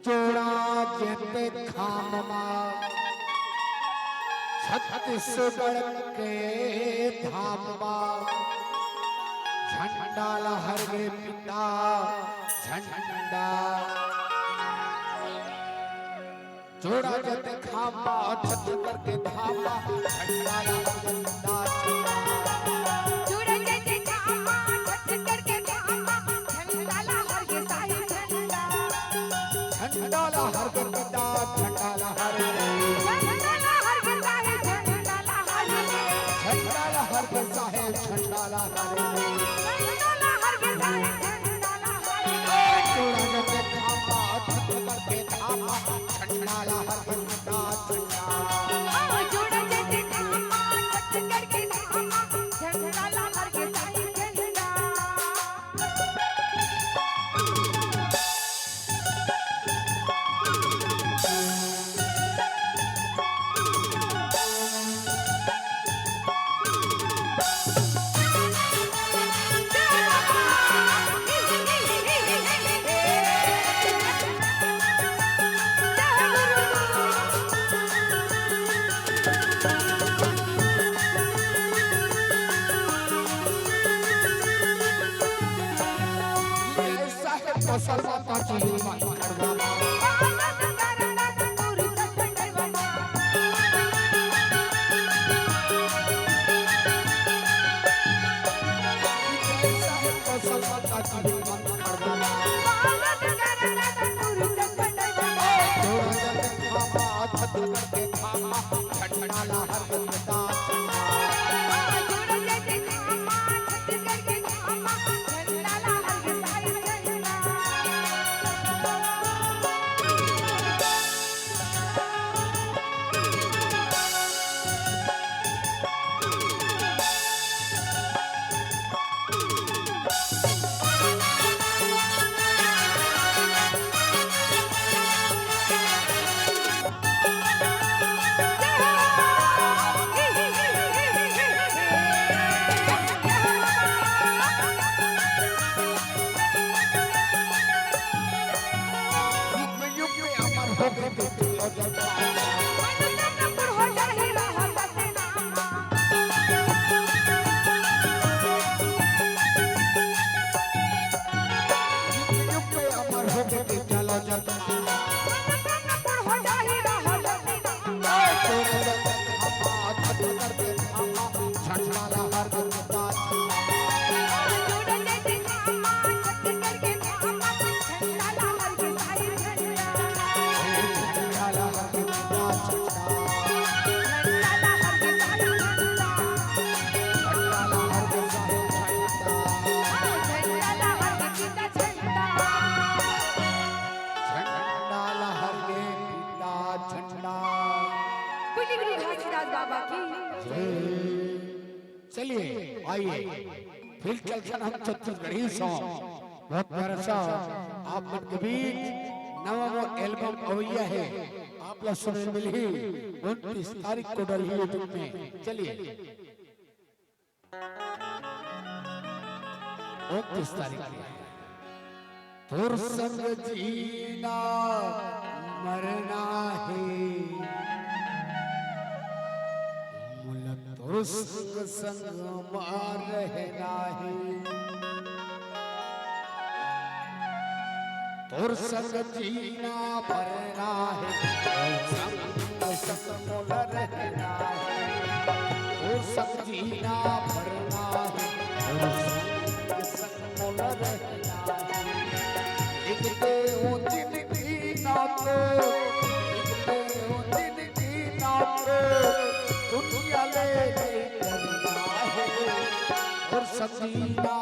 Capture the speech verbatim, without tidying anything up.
जोड़ा जत खाम मा, छत्तीसगढ़ के धाम मा, झंडा लहर गे पिता, झंडा। जोड़ा जत खाम मा, छत्तीसगढ़ के धाम मा, झंडा लहर गे पिता, झंडा। जोड़ा जत खाम मा, छत्तीसगढ़ के धाम मा, झंडा लहर गे साहिब झंडा। झंडा लहर गे पिता, झंडा लहर गे। झंडा लहर गे साहिब झंडा लहर गे। झंडा लहर गे साहिब झंडा लहर गे। झंडा लहर गे साहिब झंडा लहर गे। जोड़ा जत खाम मा, छत्तीसगढ़ के धाम मा, झंडा लहर गे पिता, झंडा। जोड़ा जत खाम मा, छत्तीसगढ़ के धाम मा, झंडा लहर गे साहिब झंडा। झंडा लहर गे पिता झंडा। बोलिए गुरु घासीदास बाबा की। जय। चलिए, आइए, फिर चलथन हम छत्तीसगढ़ी song। बहुत प्यारा सा आप मन के बीच नवा वो album अवैया हे, आप ला सुने मिलही उनतीस तारीख को डलही YouTube में। चलिए। उनतीस तारीख के। तोर संग जीना मरना हे, मोला तोर संग संग मा रहना हे। तोर संग जीना भरना हे, तोर संग संग मोला रहना हे। तोर संग जीना भरना हे, तोर संग संग मोला रहना हे। एक ते ओ जिंदगी ना तो, एक ते ओ जिंदगी ना तो, दुनिया ले ले करना हे। तोर संग जीना